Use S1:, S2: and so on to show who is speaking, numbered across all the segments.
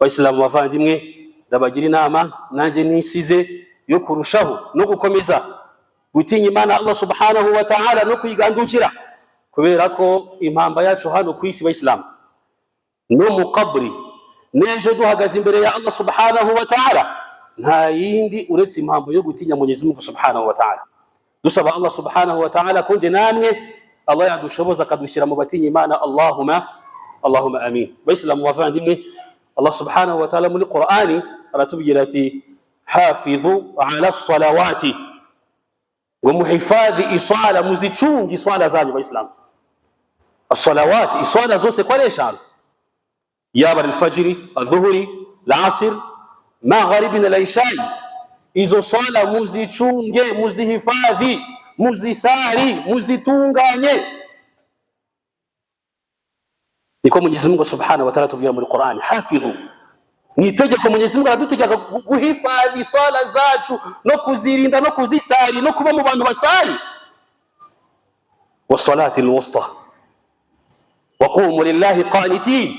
S1: Bayisilamu bavandimwe, ndabagira inama nanjye nisize yo kurushaho no gukomeza gutinya Imana Allah subhanahu wa ta'ala no kuyigandukira, kubera ko impamba yacu hano ku isi, bayisilamu, no mu kaburi n'ejo duhagaze imbere ya Allah subhanahu wa ta'ala, nta yindi uretse impamvu yo gutinya Mwenyezi Mungu subhanahu wa ta'ala. Dusaba Allah subhanahu wa ta'ala ko njye namwe Allah yadushoboza akadushyira mu batinya Imana. Allahumma Allahumma amin. Bayisilamu bavandimwe, Allah subhanahu wa ta'ala muri Qur'ani aratubwira ati: "Hafidhu ala salawati", ngo muhifadhi iswala, muzicunge iswala zanyu. Bayisilamu, asalawati, iswala zose ko ari eshanu, yaba alfajiri, adhuhuri, lasir, magharibi na laishai, izo swala muzicunge, muzihifadhi, muzisari, muzitunganye. Niko Mwenyezi Mungu subhanahu wa ta'ala tubwira muri Qur'ani. Hafidhu ni itegeko Mwenyezi Mungu aradutegeka guhifadhi swala zacu no kuzirinda no kuzisari no kuba mu bantu basari. Wasalati alwusta waqumu lillahi qanitin.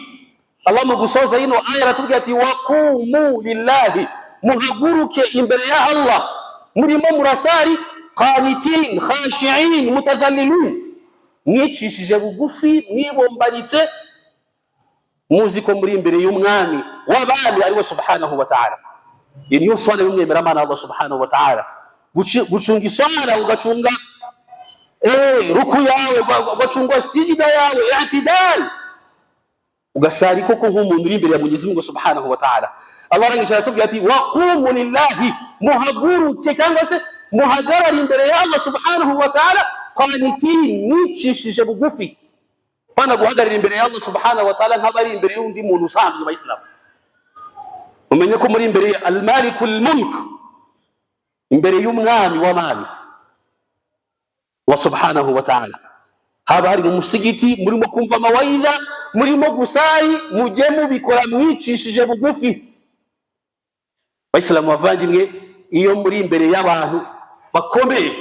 S1: Allah mu gusoza ino aya aratubwira ati: "Waqumu lillahi", muhaguruke imbere ya Allah murimo murasari, qanitin, khashi'in, mutazallilin, mwicishije bugufi, mwibombaritse, muzi ko muri imbere y'umwami w'abami, ariwe subhanahu wa ta'ala. Iyi niyo swala y'umwemeramana Allah subhanahu wa ta'ala. Gucunga iswala, ugacunga ruku yawe, ugacunga sijida yawe, i'tidal, ugasari koko nk'umuntu uri imbere ya Mwenyezi Mungu subhanahu wa ta'ala. Allah arangije aratubwira ati: "Waqumu lillahi", muhaguruke cyangwa se muhagarare imbere ya Allah subhanahu wa ta'ala, qanitin, mwicishije bugufi. Bana guhagarara imbere ya Allah subhanahu wa ta'ala nk'abari imbere y'undi muntu usanzwe. Bayisilamu, umenye ko muri imbere ya almalikul mulk, imbere y'umwami w'abami wa subhanahu wa ta'ala. Haba hari mu musigiti murimo kumva amawaidha, murimo gusari, mujye mubikora mwicishije bugufi. Bayisilamu bavandimwe, iyo muri imbere y'abantu bakomeye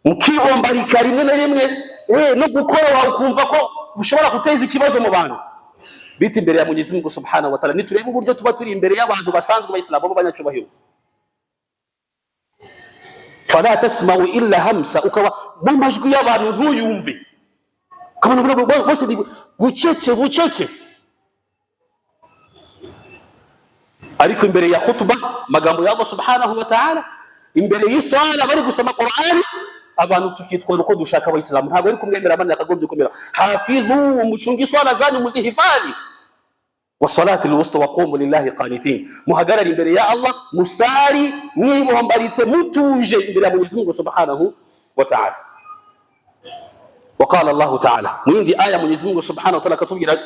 S1: mukibombarika rimwe na rimwe, no gukora ukumva ko ushobora guteza ikibazo mu bantu, bita imbere ya Mwenyezi Mungu subhanahu wa ta'ala. Niturebe uburyo tuba turi imbere y'abantu basanzwe, bayisilamu b'abanyacubahiro, fala tasma'u illa hamsa, ukaba n'amajwi y'abantu ntuyumve, ukabona bose ni bucece bucece. Ariko imbere ya khutba, amagambo ya Allah subhanahu wa ta'ala, imbere y'iswala bari gusoma Qur'ani, abantu tukitwara uko dushaka. Abayisilamu, ntabwo ari kumwemera abana yakagombye kumera. Hafidhu, mucunge iswala zanyu, muzihifadhi. Wasalati alwusta waqumu lillahi qanitin, muhagarare imbere ya Allah musari mwibombaritse, mutuje imbere ya Mwenyezi Mungu subhanahu wa ta'ala. وقال الله تعالى mu yindi aya, Mwenyezi Mungu subhanahu wa ta'ala akatubwira: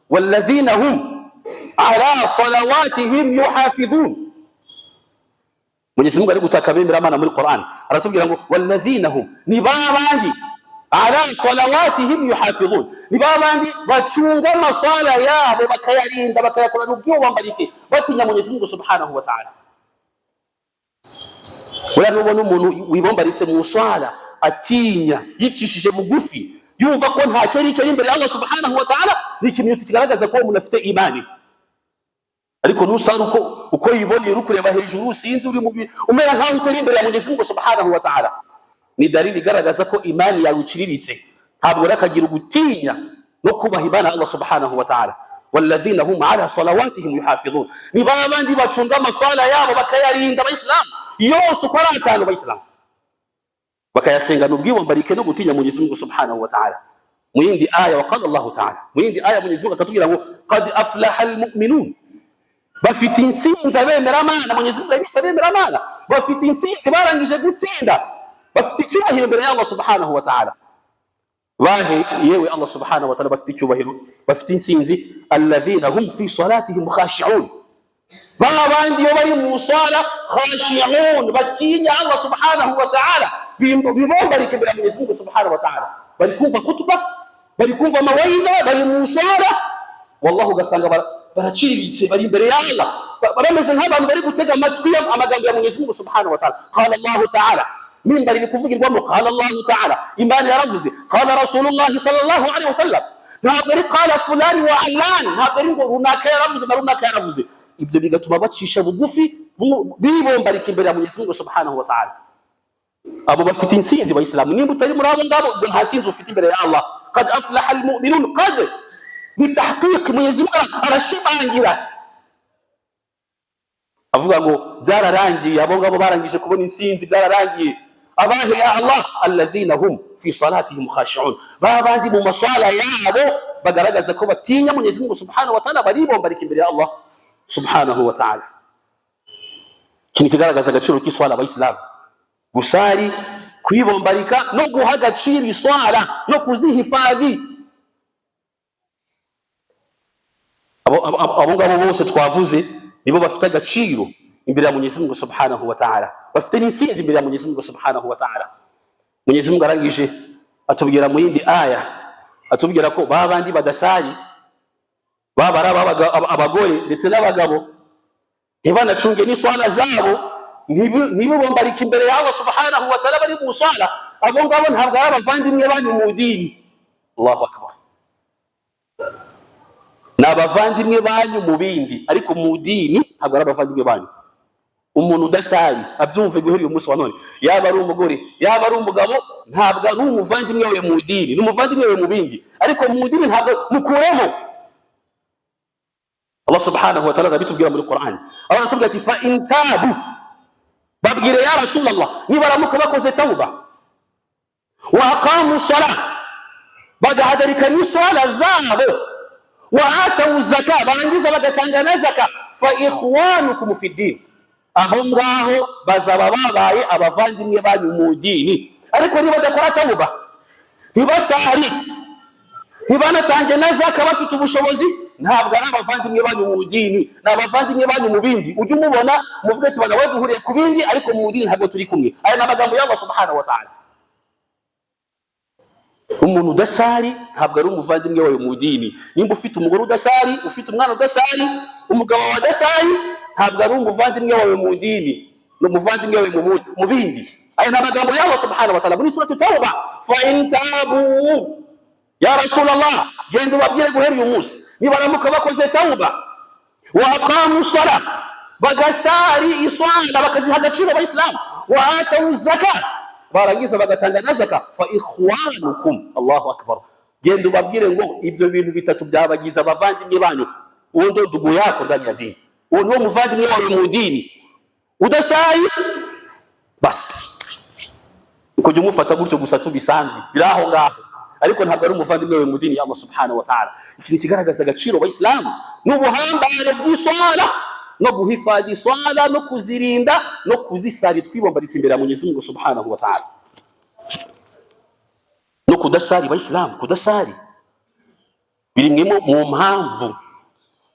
S1: walladhina hum ala salawatihim yuhafidhun. Mwenyezi Mungu ari gutaka abemeramana muri Qur'an, aratubwira ngo: walladhina hum, ni babandi, ala salawatihim yuhafidhun, ni babandi bacunga amasala yabo, bakayarinda, bakayakorana ubwibombarike, batinya Mwenyezi Mungu subhanahu wa ta'ala. Buriya nubona umuntu wibombaritse mu swala, atinya, yicishije bugufi, yumva ko ntacyo ari cyo ari imbere ya Allah subhanahu wa ta'ala, ni ikimenyetso kigaragaza ko uwo muntu afite imani. Ariko nusara uko yiboneye, uri kureba hejuru, sinzi, uri mu umera nkaho utari imbere ya Mwenyezi Mungu subhanahu wa ta'ala, ni dalili igaragaza ko imani yawe iciriritse. Ntabwo rero akagira ugutinya no kubaha imana Allah subhanahu wa ta'ala. Walladhina hum ala salawatihim yuhafidhun, ni ba bandi bacunga amaswala yabo bakayarinda. Abayisilamu, yose uko ari atanu, abayisilamu bakayasengana ubwibombarike no gutinya Mwenyezi Mungu subhanahu wa ta'ala. Mu yindi aya, waqala Allahu ta'ala, mu yindi aya Mwenyezi Mungu akatubwira ngo: qad aflaha almu'minun, bafite intsinzi abemeramana. Mwenyezi Mungu yabise abemeramana bafite intsinzi, barangije gutsinda, bafite icyubahiro imbere ya Allah subhanahu wa ta'ala. Bahe yewe Allah subhanahu wa ta'ala bafite icyubahiro, bafite intsinzi? Alladhina hum fi salatihim khashi'un, ba bandi iyo bari mu swala khashi'un, batinya Allah subhanahu wa ta'ala, bibombarika imbere ya Mwenyezi Mungu subhanahu wa ta'ala. Bari kumva kutuba, bari kumva amawaidha, bari mu swala, wallahi ugasanga baraciriritse, bari imbere ya Allah, bameze nk'abantu bari gutega amatwi amagambo ya Mwenyezi Mungu subhanahu wa ta'ala. Qala Allahu ta'ala, mimbari iri kuvugirwamo, qala Allahu ta'ala, Imana yaravuze, qala Rasulullah sallallahu alaihi wasallam. Ntabwo ari qala fulani wa allan, ntabwo ari ngo runaka yaravuze na runaka yaravuze. Ibyo bigatuma bacisha bugufi, bibombarika imbere ya Mwenyezi Mungu subhanahu wa ta'ala. Abo bafite intsinzi bayisilamu. Nimba utari muri abo ngabo, ubwo nta ntsinzi ufite imbere ya Allah. Qad aflaha almu'minun, qad bitahqiq. Mwenyezi Mungu arashimangira avuga ngo byararangiye, abo ngabo barangije kubona intsinzi, byararangiye. Abahe ya Allah? Alladhina hum fi salatihim khashi'un, ba bandi mu maswala yabo bagaragaza ko batinya Mwenyezi Mungu subhanahu wa ta'ala, baribombarika imbere ya Allah subhanahu wa ta'ala. Ikintu kigaragaza agaciro k'iswala abayisilamu, gusari, kwibombarika no guha agaciro iswala no kuzihifadhi. Abo ngabo bose twavuze nibo bafite agaciro imbere ya Mwenyezi Mungu subhanahu wa ta'ala, bafite n'intsinzi imbere ya Mwenyezi Mungu subhanahu wa ta'ala. Mwenyezi Mungu arangije atubwira mu yindi aya, atubwira ko ba bandi badasari, baba ari abagore ndetse n'abagabo, ntibanacunge n'iswala zabo, ntibibombarike imbere ya Allah subhanahu wa ta'ala bari mu swala, abo ngabo ntabwo ari abavandimwe banyu mu dini. Allahu akbar! Ni abavandimwe banyu mu bindi, ariko mu dini ntabwo ari abavandimwe banyu. Umuntu udasari abyumve guhera uyu munsi wa none, yaba ari umugore, yaba ari umugabo, ntabwo ari umuvandimwe we mu dini. Ni umuvandimwe we mu bindi, ariko mu dini ntabwo, mukuremo. Allah subhanahu wa ta'ala arabitubwira muri Quran. Allah aratubwira ati: fa in tabu, babwire ya Rasulallah, nibaramuka bakoze tauba, wa aqamu salah, bagahagarika n'iswala zabo, wa atau zaka, barangiza bagatanga na zaka, fa ikhwanukum fi din, aho ngaho bazaba babaye abavandimwe banyu mu dini. Ariko niba badakora tauba, ntibasari, ntibanatange na zaka bafite ubushobozi, ntabwo ari abavandimwe banyu mu dini, ni abavandimwe banyu mu bindi. Ujye umubona muvuge ati: bagabo duhuriye ku bindi, ariko mu dini ntabwo turi kumwe. Aya ni amagambo y'Allah subhanahu wa ta'ala. Umuntu udasari ntabwo ari umuvandimwe wawe mu dini. Nimba ufite umugore udasari, ufite umwana udasari, umugabo wawe udasari, ntabwo ari umuvandimwe wawe mu dini, ni umuvandimwe wawe mu bindi. Aya ni amagambo y'Allah subhanahu wa ta'ala muri suratu Tauba. Fa in tabu, ya Rasulallah, genda ubabwire guhera uyu munsi, nibaramuka bakoze tauba, wa aqamu sala, bagasari iswala bakaziha agaciro abayisilamu, wa atawu zaka, barangiza bagatanga na zaka, fa ikhwanukum. Allahu akbar! Genda ubabwire ngo ibyo bintu bitatu byabagize abavandimwe banyu. Uwo ndo ndugu yako ndani ya dini, uwo niwo muvandimwe wawe mu dini. Udasari basi ukajya umufata gutyo gusa tubisanzwe biri aho ngaho, ariko ntabwo ari umuvandimwe wawe mu dini ya Allah subhanahu wa ta'ala. Ikintu kigaragaza agaciro abayisilamu n'ubuhambare bw'iswala no guhifadhi iswala no kuzirinda no kuzisari twibombaritse imbere ya Mwenyezi Mungu subhanahu wa ta'ala. No kudasari abayisilamu, kudasari biri mu mpamvu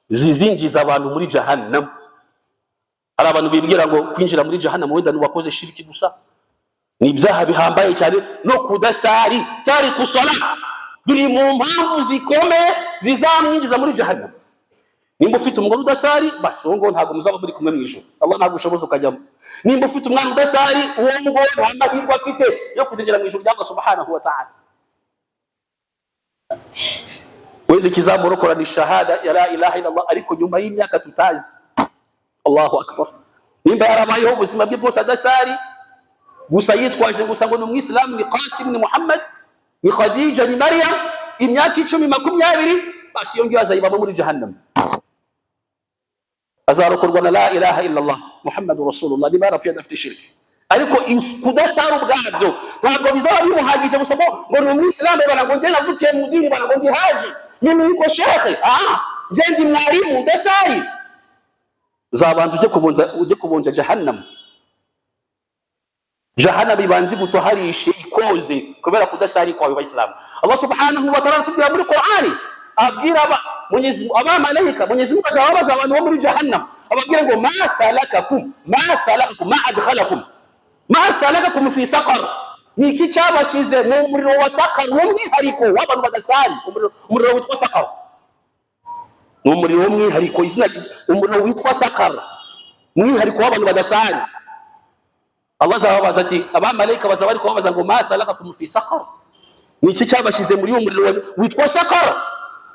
S1: zizinjiza abantu muri jahannam. Hari abantu bibwira ngo kwinjira muri jahannam wenda ni uwakoze shiriki gusa, ni ibyaha bihambaye cyane. No kudasari, tariku sala, biri mu mpamvu zikomeye zizamwinjiza muri jahannam. Nimba ufite umugore udasari, basi uwo nguwo ntabwo muzaba muri kumwe mu ijuru, Allah ntabwo ushoboza ukajyamo. Nimba ufite umwana udasari, uwo nguwo nta mahirwe afite yo kuzigera mu ijuru rya Allah subhanahu wa ta'ala. Wenda ikizamurokora ni shahada ya la ilaha illallah, ariko nyuma y'imyaka tutazi. Allahu akbar! Nimba yarabayeho ubuzima bwe bwose adasari gusa, yitwaje gusa ngo ni umwisilamu, ni Qasim, ni Muhammad, ni Khadija, ni Maryam, imyaka 10, 20, basi iyo ngiyo azayibamo muri jahannam. Azarokorwa na la ilaha illallah Muhammadu rasulullah niba yarapfuye adafite shirki. Ariko kudasara ubwabyo ntabwo bizaba bimuhagije gusa ngo ni umwisilamu bana, ngo njye navukiye mu dini bana, ngo ndi haji, mimi niko shekhe, njye ndi mwarimu. Udasari uzabanza ujye kubonja jahannam. Jahannam ibanza igutoharishe, ikoze kubera kudasari kwawe. Bayisilamu, Allah subhanahu wa ta'ala atubwira muri Qur'ani, abwira aba Mwenyezi, abamarayika, Mwenyezi Mungu azababaza abantu bo muri jahannam, ababwira ngo: ma salakakum, ma salakakum, ma adkhalakum, ma salakakum fi saqar, ni iki cyabashize mu muriro wa sakar, w'umwihariko w'abantu badasari? Umuriro witwa sakar ni umuriro w'umwihariko, izina umuriro witwa sakar, umwihariko w'abantu badasari. Allah azababaza ati, abamarayika bazaba bari kubabaza ngo: ma salakakum fi saqar, ni iki cyabashize muri uwo muriro witwa sakar?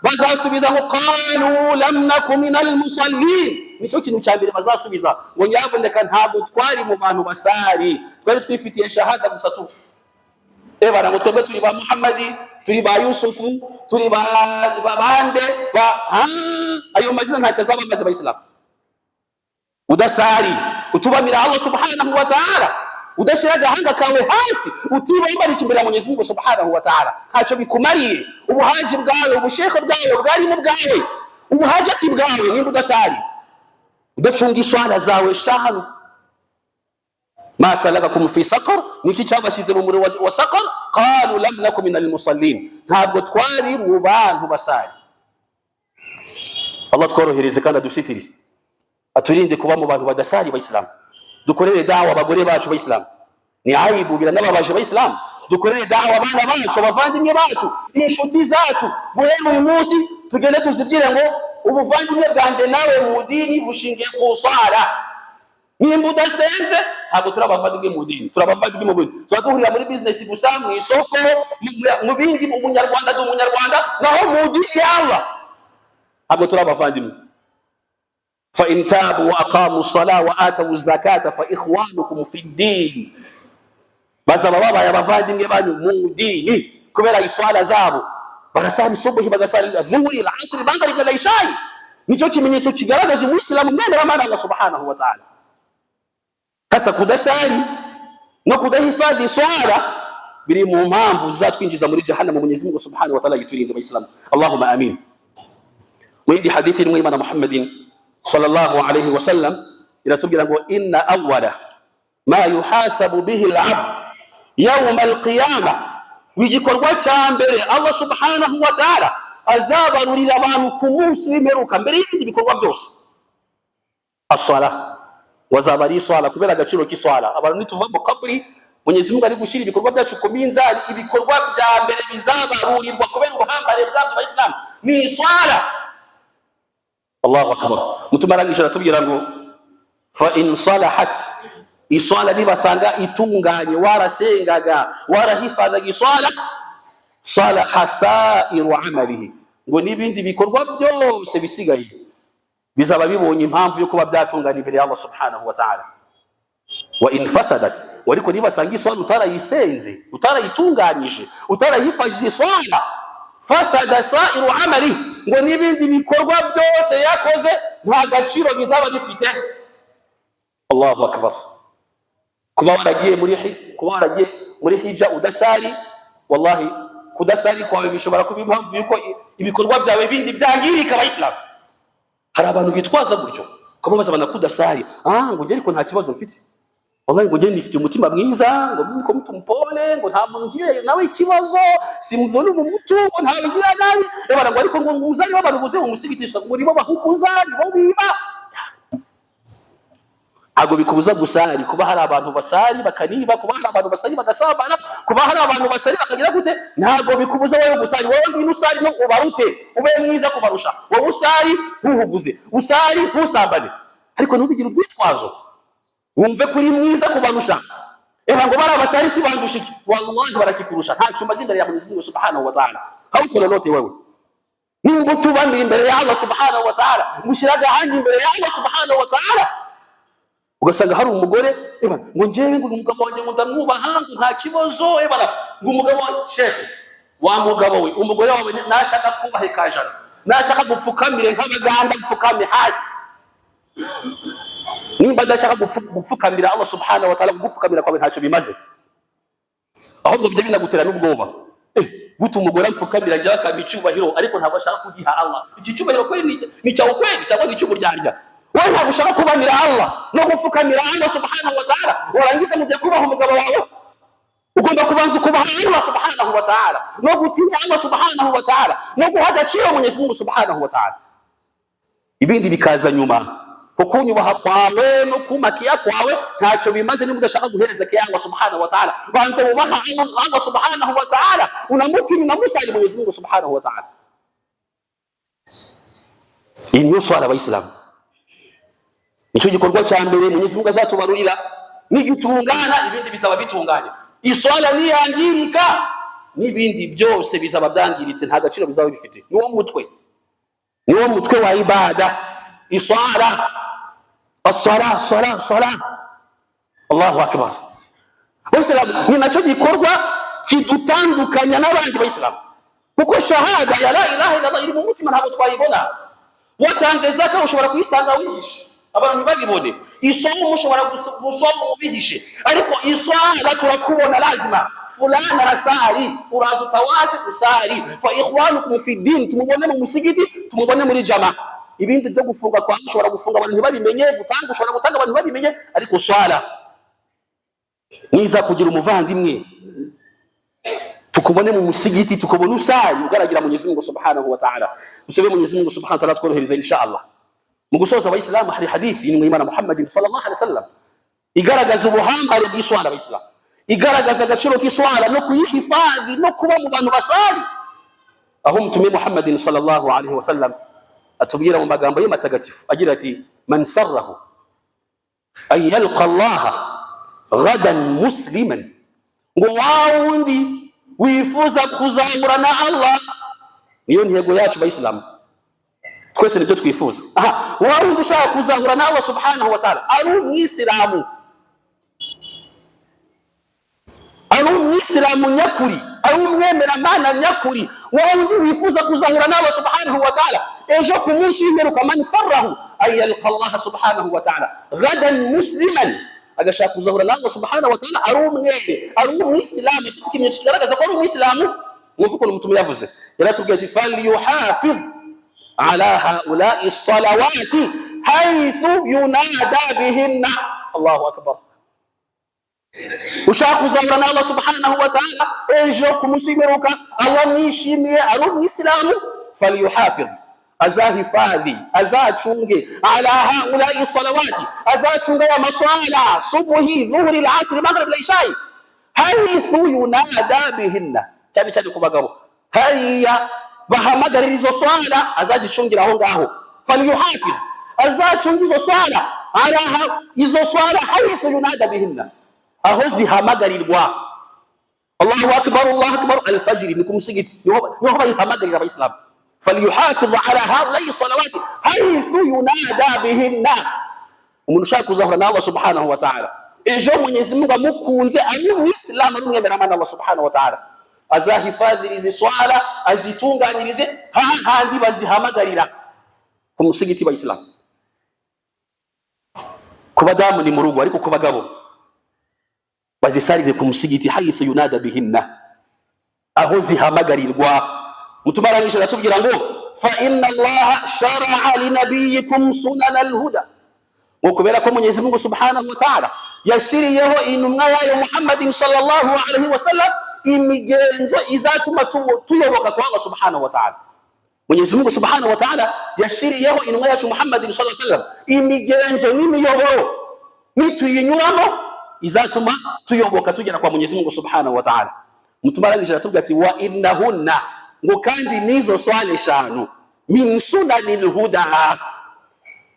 S1: Bazasubiza ngo qalu lam naku minal musallin. Nicyo kintu cya mbere bazasubiza ngo nyaboneka ntabwo twari mu bantu basari, twari twifitiye shahada gusa tu. Ebana ngo twebwe turi ba Muhammadi, turi ba Yusufu, turi ba bande ba ayo mazina ntacyo azaba amaze abayisilamu. Udasari, utubamira Allah subhanahu wa ta'ala, udashyira agahanga kawe hasi, utibambarika imbere ya Mwenyezi Mungu subhanahu wa ta'ala, ntacyo bikumariye. Ubuhaji bwawe, ubushekhe bwawe, ubwarimu bwawe, ubuhajati bwawe, nimba udasari, udafunga iswala zawe shanu. Ma salakakum fi saqar, niki cyabashyize mu muriro wa saqar? Qalu lam naku minal musallin, ntabwo twari mu bantu basari. Allah tworohereze kandi adusitire, aturinde kuba mu bantu badasari. Bayisilamu, dukorere dawa abagore bacu. Bayisilamu, ni aibu, biranababaje. Bayisilamu, dukorere dawa abana bacu, abavandimwe bacu, inshuti zacu. Guhera uyu munsi tugende tuzibwire ngo ubuvandimwe bwanjye nawe mu dini bushingiye ku swara. Nimba udasenze, ntabwo turi abavandimwe mu dini, turi abavandimwe mu bindi. Tuba duhurira muri business gusa, mu isoko, mu bindi. Umunyarwanda ndi umunyarwanda, naho mu dini ya Allah ntabwo turi abavandimwe. Fa in tabu wa aqamu sala wa atawu zakata fa ikhwanukum fi ddin, bazaba babaye abavandimwe banyu mu dini kubera iswala zabo. Barasali subuhi, bagasali dhuhuri, al-asri, maghrib na ishayi. Nicyo kimenyetso kigaragaza umuyisilamu mwemeramana Allah subhanahu wa ta'ala. Sasa kudasali no kudahifadhi swala biri mu mpamvu zizatwinjiza muri jahannam. Mwenyezi Mungu subhanahu wa ta'ala yiturinde abayisilamu, allahumma amin. Mu yindi hadithi imwe, Imana Muhammadin sallallahu alayhi wa sallam iratubwira ngo inna awwala ma yuhasabu bihi al-abd yawm al-qiyamah, igikorwa cya mbere Allah subhanahu wa ta'ala azabarurira abantu ku munsi w'imperuka mbere y'ibindi bikorwa byose, aswala, wazaba ari iswala, kubera agaciro k'iswala. Abantu nituva mu kaburi, Mwenyezi Mungu ari gushyira ibikorwa byacu ku minzani, ibikorwa bya mbere bizabarurirwa kubera ubuhambare bwabyo abayisilamu ni iswala. Allahu akbar. Mutume arangije aratubwira ngo fa in salahat, iswala nibasanga itunganye, warasengaga, warahifadhaga iswala, salaha sairu amalihi, ngo n'ibindi bikorwa byose bisigaye bizaba bibonye impamvu yo kuba byatungana imbere ya Allah subhanahu wa ta'ala. Wa in fasadat, ariko nibasanga iswala utarayisenze, utarayitunganyije, utarayifashije iswala, fasada sairu amali, ngo n'ibindi bikorwa byose yakoze nta gaciro bizaba bifite. Allahu akbar. Kuba waragiye muri hija udasari, wallahi kudasari kwawe bishobora kuba impamvu yuko ibikorwa byawe bindi byangirika. Abayisilamu, hari abantu bitwaza gutyo, ukamubaza bana kudasari, ah, ngo njye ariko nta kibazo mfite, wallahi ngo njye nifite umutima mwiza, ngo niko mtu mpole, ngo nta muntu ngiriye nawe ikibazo, simvuna umutungo, ntawe ngira nabi. Ebara ngo ariko ngo muzari w'abantu buze mu musigitisha, ngo nibo bahukuza, nibo biba. Ntabwo bikubuza gusari. Kuba hari abantu basari bakaniba, kuba hari abantu basari bagasambana, kuba hari abantu basari bakagira gute, ntabwo bikubuza wowe gusari. Wowe ngwino usari no ubarute, ube mwiza kubarusha. Wowe usari ntuhuguze, usari ntusambane, ariko ntubigire urwitwazo, wumve ko uri mwiza kubarusha. Eba ngo bari abasari si bandusha iki? Wallahi barakikurusha, ntacyo umaze imbere ya Mwenyezi Mungu subhanahu wa ta'ala, hauko lolote wewe nimba utubamira imbere ya Allah subhanahu wa ta'ala, mushyira agahanga imbere ya Allah subhanahu wa ta'ala. Ugasanga hari umugore, eba ngo njyewe ngo umugabo wanjye ngo ndamwubaha, ngo nta kibazo. Eba ngo umugabo wa shehe wa mugabo we, umugore wawe nashaka kubaha ikajana, nashaka gupfukamire nk'abaganda, gupfukame hasi. Nimba adashaka gupfukamira Allah subhanahu wa ta'ala, gupfukamira kwawe ntacyo bimaze, ahubwo bijya binagutera n'ubwoba. Gute umugore amfukamira njya akampa icyubahiro, ariko ntabwo ashaka kugiha Allah iki cyubahiro? Kweli ni icyawe kweli cyangwa ni icy'uburyarya? Wowe ntabwo ushaka kubamira Allah no gupfukamira Allah subhanahu wa ta'ala, warangiza mujya kubaha umugabo wawe. Ugomba kubanza ukubaha Allah subhanahu wa ta'ala, no gutinya Allah subhanahu wa ta'ala, no guha agaciro Mwenyezi Mungu subhanahu wa ta'ala, ibindi bikaza nyuma. Kukunyubaha kwawe no kumakiya kwawe ntacyo bimaze niba udashaka guhereza ke Allah subhanahu wa ta'ala. Banza wubaha Allah subhanahu wa ta'ala, unamutinya, unamusali Mwenyezi Mungu subhanahu wa ta'ala. Iyi niyo swala abayisilamu, nicyo gikorwa cya mbere Mwenyezi Mungu azatubarurira. Nigitungana, ibindi bizaba bitunganye. Iswala niyangirika. N'ibindi byose bizaba byangiritse, nta gaciro bizaba bifite. Niwo mutwe, niwo mutwe wa ibada, iswara, asara, sara, sara. Allahu akbar. Bayisilamu, ni nacyo gikorwa kidutandukanya n'abandi bayisilamu, kuko shahada ya la ilaha illallah iri mu mutima, ntabwo twayibona. Watanze zaka, ushobora kuyitanga wihishe, abantu ntibabibone. Isomo ushobora gusoma ubihishe, ariko iswala turakubona. Lazima fulani arasari, uraza utawaze usari, fa ikhwanukum fi din, tumubone mu musigiti, tumubone muri jama. Ibindi byo gufunga kwawe, ushobora gufunga abantu ntibabimenye, gutanga ushobora gutanga abantu ntibabimenye, ariko swala niza kugira umuvandimwe tukubone mu musigiti, tukubone usali, ugaragira Mwenyezi Mungu Subhanahu wa Ta'ala. Usabe Mwenyezi Mungu Subhanahu wa Ta'ala tworohereza, insha Allah. Mu gusoza, abayisilamu, hari hadithi y'intumwa y'Imana Muhammadin sallallahu alaihi wasallam igaragaza ubuhambare bw'iswala, abayisilamu, igaragaza agaciro k'iswala no kuyihifadhi no kuba mu bantu basali, aho Mtume Muhammadin sallallahu alaihi wasallam atubwira mu magambo ye matagatifu agira ati: "Man sarrahu an yalqa Allaha ghadan musliman", ngo wa wundi wifuza kuzahura na Allah, niyo ntego yacu bayisilamu, twese nibyo twifuza. Aha wa wundi ushaka kuzahura na Allah subhanahu wa ta'ala ari umwisilamu, ari umwisilamu nyakuri, ari umwemeramana nyakuri, wa wundi wifuza kuzahura na Allah subhanahu wa ta'ala ejo ku munsi w'imperuka, man sarrahu an yalqa Allah subhanahu wa ta'ala ghadan musliman, agashaka kuzahura na Allah subhanahu wa ta'ala ari umwere, ari umwisilamu, afite ikimenyetso kigaragaza ko ari umwisilamu. Mwumva ukuntu Umutume yavuze, yaratubwiye ati: "Falyuhafiz ala haulai salawati haythu yunada bihinna." Allahu akbar! Ushaka kuzahura na Allah subhanahu wa ta'ala ejo ku munsi w'imperuka, Allah mwishimiye, ari umwisilamu, falyuhafiz, azahifadhi, azacunge, ala haulai salawati, azacunge aya maswala, subuhi, dhuhuri, lasri, maghrib, ishai, haythu yunada bihinna, cyane cyane ku bagabo, hariya bahamagarira izo swala, azazicungira aho ngaho. Falyuhafiz, azacunga izo swala, ala izo swala, haythu yunada bihinna, aho zihamagarirwa. Allahu akbar, Allahu akbar, alfajiri ni ku musigiti, niho bayihamagarira abayisilamu. Falyuhafiz ala haulai salawati haythu yunada bihinna. Umuntu ushaka kuzahura na Allah subhanahu wa ta'ala ejo, Mwenyezi Mungu amukunze, ari umwisilamu, ari umwemeramana Allah subhanahu wa ta'ala, azahifadhirize swala, azitunganyirize hahandi bazihamagarira ku musigiti. Bayisilamu, ku badamu ni mu rugo, ariko ku bagabo bazisarire ku musigiti, haythu yunada bihinna, aho zihamagarirwa. Mutume arangije aratubwira ngo: "Fa inna Allaha sharaa linabiyikum sunana alhuda", ngo kubera ko Mwenyezi Mungu subhanahu wa ta'ala yashiriyeho intumwa yayo Muhammadin sallallahu alaihi wasallam imigenzo izatuma tuyoboka kwa Allah subhanahu wa ta'ala. Mwenyezi Mungu subhanahu wa ta'ala yashiriyeho intumwa yacu Muhammadin sallallahu alaihi wasallam imigenzo n'imiyoboro, nituyinyuramo izatuma tuyoboka tugera kwa Mwenyezi Mungu subhanahu wa ta'ala. Mutume arangije aratubwira ati: "Wa innahunna", ngo kandi nizo swala eshanu, min sunanil huda,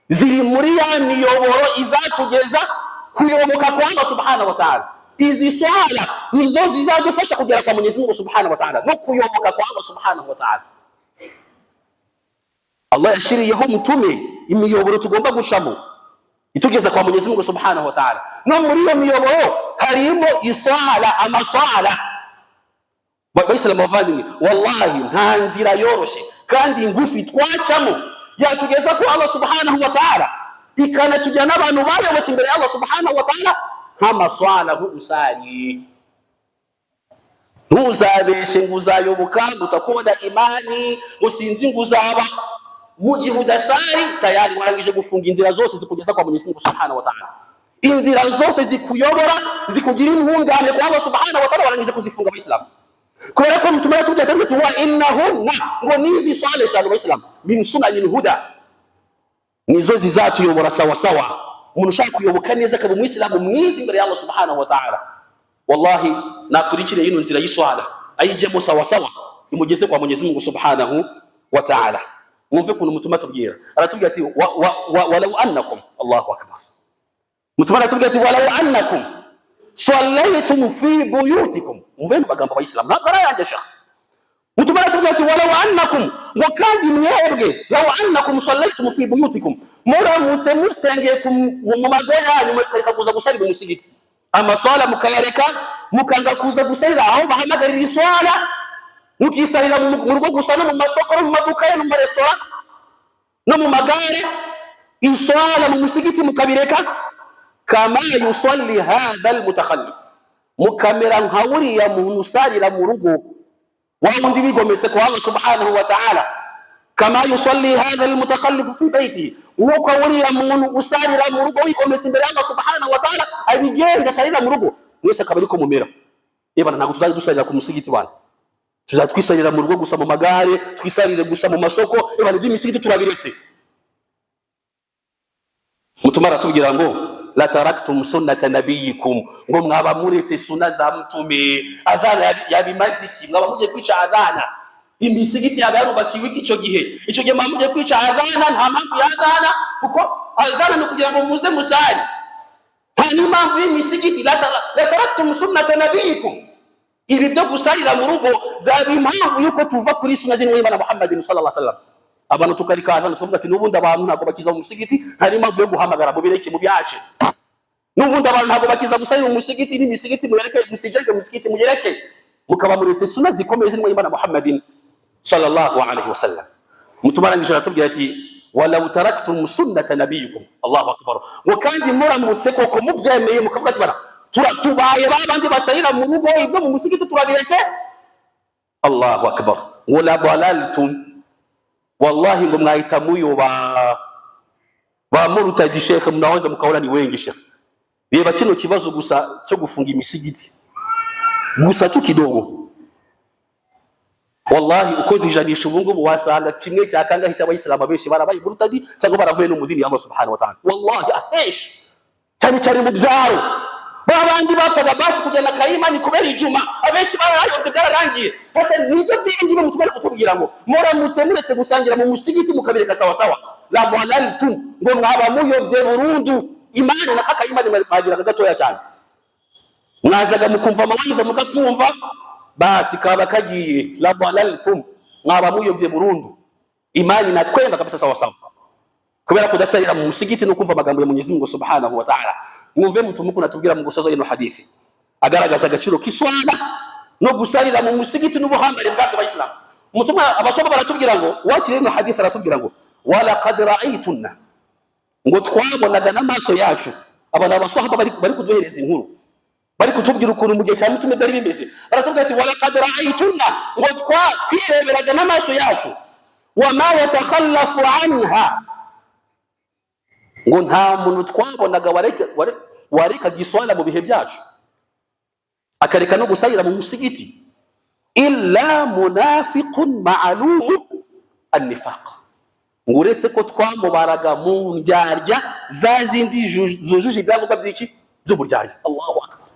S1: ziri muri ya miyoboro izatugeza kuyoboka kwa Allah subhanahu wa ta'ala. Izi swala nizo zizadufasha kugera kwa Mwenyezi Mungu subhanahu wa ta'ala no kuyoboka kwa Allah subhanahu wa ta'ala. Allah yashiriyeho Mutume imiyoboro tugomba gucamo itugeza kwa Mwenyezi Mungu subhanahu wa ta'ala. No muri iyo miyoboro harimo iswala, amaswala. Bayisilamu bavandimwe, wallahi nta nzira yoroshe kandi ngufi twacamo yatugeza ku Allah subhanahu wa ta'ala, ikanatujyana n'abantu bayobotse imbere ya Allah subhanahu wa ta'ala, nk'amaswala, nk'ugusari. Ntuzabeshe ngo uzayoboka, ngo utakubona imani, ngo sinzi ngo uzaba, mu gihe udasari tayari warangije gufunga inzira zose zikugeza kwa Mwenyezi Mungu subhanahu wa ta'ala. Inzira zose zikuyobora, zikugira intungane kwa Allah subhanahu wa ta'ala, warangije kuzifunga, abayisilamu, kubera ko Mtume aratubwira ati: "Wa innahunna", ngo nizi swala eshanu, abayisilamu, min sunanil huda, nizo zizatuyobora sawa sawa. Umuntu ushaka kuyoboka neza, akaba umwisilamu mwiza imbere ya Allah subhanahu wa ta'ala, wallahi nakurikire yino nzira y'iswala, ayijyemo sawa sawa, imugeze kwa Mwenyezi Mungu subhanahu wa ta'ala. Mwumve ukuntu Mutume atubwira, aratubwira ati: wa, wa, wa, walau annakum. Allahu akbar! Mutume aratubwira ati: "Walau annakum Sallaytum fi buyutikum, umve mu magambo abayisilamu, ntabwo ari ayanjye shaka. Mtume aratubwira ati walau annakum, ngo kandi mwebwe, law annakum sallaytum fi buyutikum, muramutse musengeye mu mago yanyu, mukareka kuza gusarira umusigiti, amaswala mukayareka, mukanga kuza gusarira aho bahamagarira iswala, mukisarira mu rugo gusa, no mu masoko, no mu maduka, no mu maresitora, no mu magare, iswala mu musigiti mukabireka, kama yusalli hadha almutakhallif, mukamera nka uriya muntu usarira mu rugo, wa wundi wigometse ku Allah subhanahu wa ta'ala. Kama yusalli hadha almutakhallif fi baitihi, nk'uko uriya muntu usarira mu rugo wigometse imbere ya Allah subhanahu wa ta'ala abigenza, asarira mu rugo, mwese akaba ariko mumera. Ebana, ntabwo tuzajya dusarira ku musigiti bana, tuzajya twisarira mu rugo gusa, mu magare, twisarire gusa mu masoko. Ebana, iby'imisigiti turabiretse. Mutuma aratubwira ngo lataraktum sunnata nabiyikum, ngo mwaba muretse suna za Mtume. Adhana yabimaze iki? Mwaba mugiye kwica adhana. Imisigiti yaba yarubakiwe iki icyo gihe? Icyo gihe mwaba mugiye kwica adhana. Nta mpamvu ya adhana, kuko adhana ni ukugira ngo muze musari. Nta n'impamvu y'imisigiti. Lataraktum sunnata nabiyikum, ibi byo gusarira mu rugo byaba impamvu yuko tuva kuri suna z'intumwa y'Imana Muhammadin sallallahu alaihi wasallam. Abantu tukarika adhana, tukavuga ati n'ubundi abantu ntabwo bakiza mu musigiti, nta n'impamvu yo guhamagara, mubireke mubyaje. N'ubundi abantu ntabwo bakiza gusarira mu musigiti, n'imisigiti muyereke, musijege musigiti muyereke. Mukaba muretse suna zikomeye z'intumwa y'Imana Muhammadin sallallahu alaihi wasallam. Mutuma arangije aratubwira ati walau taraktum sunnata nabiyikum. Allahu akbar! Ngo kandi muramutse koko mubyemeye, mukavuga ati bara tubaye ba bandi basarira mu rugo, ibyo mu musigiti turabiretse. Allahu akbar! Ngo la dalaltum, wallahi ngo mwahita muyoba. Ba murutaji shekhe, mnaweza mkaona ni wengi shekhe. Reba kino kibazo gusa cyo gufunga imisigiti gusa tu kidogo, wallahi ukoze ijanisha ubu ngubu wasanga kimwe cya kangahe cy'abayisilamu abenshi barabaye murutadi cyangwa baravuye no mu dini ya Allah subhanahu wa ta'ala. Wallahi ahenshi, cyane cyane mu byaro, ba bandi bapfaga basi kugenda kayimani kubera ijuma, abenshi barayobye, byararangiye. Ese nibyo by'ibi ngibi mutuma kutubwira ngo muramutse muretse gusangira mu musigiti mukabireka sawa sawa, la dalaltum, ngo mwaba muyobye burundu. Imani na kaka imani mwagiraga gatoya cyane, mwazaga mukumva amawaidha, mukakumva, basi kaba kagiye. La dalaltum, mwaba muyobye burundu. Imani nakwenda kabisa sawa sawa kubera kudasarira mu musigiti no kumva amagambo ya Mwenyezi Mungu subhanahu wa ta'ala. Mwumve mtume natubwira mu gusoza ino hadithi, agaragaza agaciro k'iswala no gusarira mu musigiti n'ubuhambare bwako abayisilamu. Umutumwa abasoma baratubwira ngo wakire ino hadithi, aratubwira ngo walaqad ra'aytunna, ngo twabonaga n'amaso yacu. Aba ni abasahaba bari kuduhereza inkuru, bari kutubwira ukuntu mu gihe cya Mutume byari bimeze. Baratubwira ati walaqad ra'aytunna, ngo twireberaga n'amaso yacu, wama yatakhallafu anha, ngo nta muntu twabonaga warekaga iswala mu bihe byacu, akareka no gusayira mu musigiti, illa munafiqun ma'lumu annifaq, ngo uretse ko twamubaraga mu ndyarya za zindi zujuje ibyangombwa by'iki? By'uburyarya. Allahu akbar,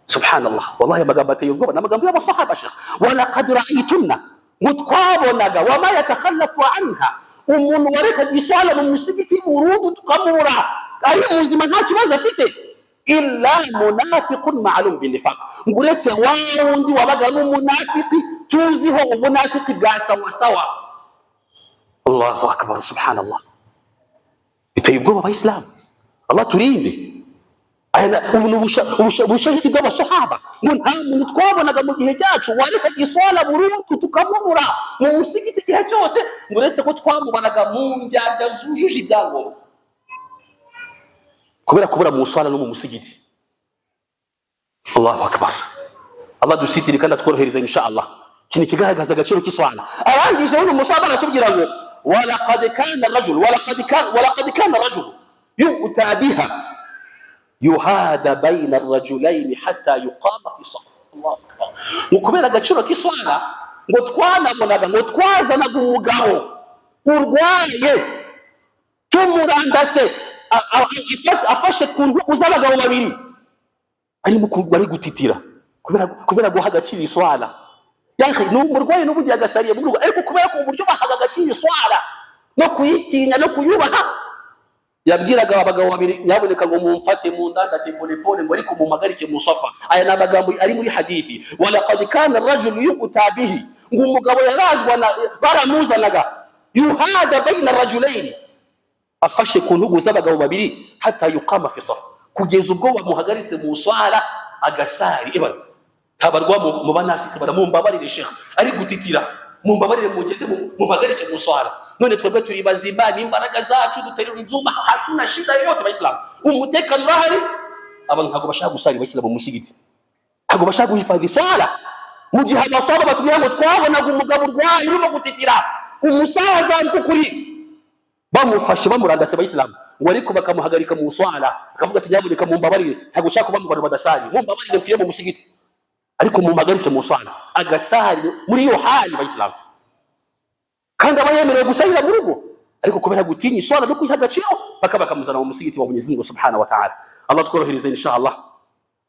S1: subhanallah! Wallahi amagambo ateye ubwoba, ni amagambo y'abasahaba shekh. Walaqad ra'aytunna, ngo twabonaga, wama yatakhallafu anha, umuntu warekaga iswala mu musigiti burundu tukamubura ari muzima, nta kibazo afite, illa munafiqun ma'lum binifaq, ngo uretse wa wundi wabaga n'umunafiki tuziho ubunafiki bwa sawasawa. Allahu akbar, subhanallah! Biteye ubwoba abayisilamu, Allah turinde. Ubu ni ubushahidi bw'abasahaba, ngo nta muntu twabonaga mu gihe cyacu warekaga iswala burundu tukamubura mu musigiti igihe cyose, ngo uretse ko twamubanaga mu ndyarya zujuje ibyangombwa kubera kubura mu swala no mu musigiti. Allahu akbar! Allah dusitire kandi atworohereza insha Allah. Ikintu kigaragaza agaciro k'iswala, arangije uno musahaba aratubwira ngo walaqad kana rajul walaqad kana rajul yu'ta biha yuhada bayna arrajulaini hatta yuqama fi saf. Allahu akbar! Ngo kubera agaciro k'iswala, ngo twanabonaga, ngo twazanaga umugabo urwaye tumurandase, afashe ku ntugu z'abagabo babiri, arimo bari gutitira kubera guha agaciro iswala. Yaani ni umurwayi n'ubundi yagasariye mu rugo, ariko kubera ko uburyo bahaga agaciro iswala no kuyitinya no kuyubaha. Yabwiraga abagabo babiri, nyaboneka ngo mumfate mu ndandate pole pole, ngo ariko mumpagarike mu safa. Aya ni amagambo ari muri hadithi. Walaqad kana rajulu yu'ta bihi, ngo umugabo yarazwa baramuzanaga, yuhada baina rajulaini, afashe ku ntugu z'abagabo babiri, hata yuqama fi safu, kugeza ubwo bamuhagaritse mu swala agasari. Eba ntabarwa mu banafiki, baramumbabarire, shekh ari gutitira, mumbabarire, mugende mumpagarike mu swala. None twebwe turi bazima n'imbaraga zacu, duterura ibyuma, hatuna shida yoyote. Bayisilamu, umutekano urahari, abantu ntabwo bashaka gusari. Bayisilamu, mu musigiti ntabwo bashaka guhifadhi swala, mu gihe abasaba batubwira ngo twabonaga umugabo urwaye urimo gutitira, umusaza mukuri, bamufashe bamurandase, abayisilamu, ngo ariko bakamuhagarika mu swala, akavuga ati: "Nyabuneka mumbabarire, ntabwo ushaka kuba mu bantu badasari, mumbabarire mfire mu musigiti, ariko mumpagarike mu swala." Agasari muri iyo hali, abayisilamu, kandi aba yemerewe gusarira mu rugo, ariko kubera gutinya iswala no kwiha agaciro, bakamuzana mu musigiti wa Mwenyezi Mungu subhanahu wa ta'ala. Allah tworohereze inshallah,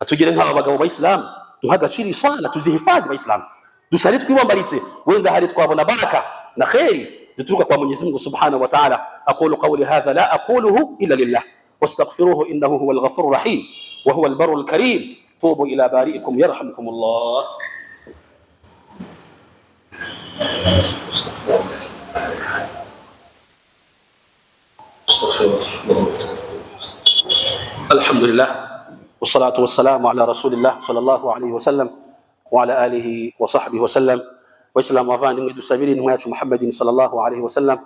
S1: atugire nk'aba bagabo bayisilamu, duha agaciro iswala, tuzihifadhi. Bayisilamu, dusari twibambaritse, wenda hari twabona baraka na kheri zituruka kwa Mwenyezi Mungu subhanahu wa ta'ala. Aqulu qawli hadha, la aquluhu illa lillah, wastaghfiruhu innahu huwal ghafurur rahim wa huwal barrul karim. Tubu ila bari'ikum yarhamkum Allah. الحمد لله والصلاة والسلام على رسول الله صلى الله عليه وسلم وعلى آله وصحبه وسلم. Waislamu bavandimwe, dusabire intumwa yacu Muhammadin sallallahu alaihi wasallam,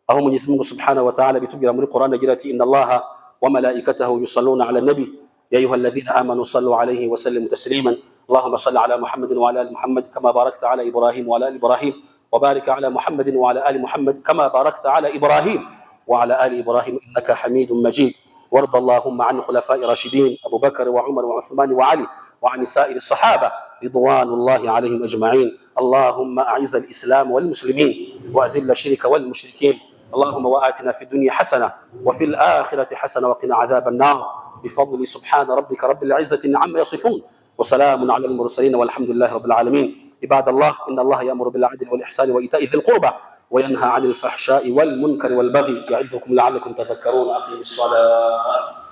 S1: aho Mwenyezi Mungu subhanahu wa ta'ala bitubwira muri Qur'an agira ati: "Inna Allaha wa malaikatahu yusalluna ala nabi ya ayuha alladhina amanu sallu alayhi wa sallimu tasliman. اللهم صل على محمد وعلى ال محمد كما باركت على ابراهيم وعلى ال ابراهيم، وبارك على محمد وعلى ال محمد كما باركت على ابراهيم وعلى ال ابراهيم انك حميد مجيد. وارض اللهم عن خلفاء الراشدين ابو بكر وعمر وعثمان وعلي، وعن سائر الصحابه رضوان الله عليهم اجمعين. اللهم اعز الاسلام والمسلمين واذل الشرك والمشركين. اللهم واتنا في الدنيا حسنه وفي الاخره حسنه وقنا عذاب النار بفضل. سبحان ربك رب العزه عما يصفون، وسلام على المرسلين، والحمد لله رب العالمين. عباد الله، ان الله يامر بالعدل والاحسان وايتاء ذي القربى وينهى عن الفحشاء والمنكر والبغي يعظكم لعلكم تذكرون. اقيموا الصلاه.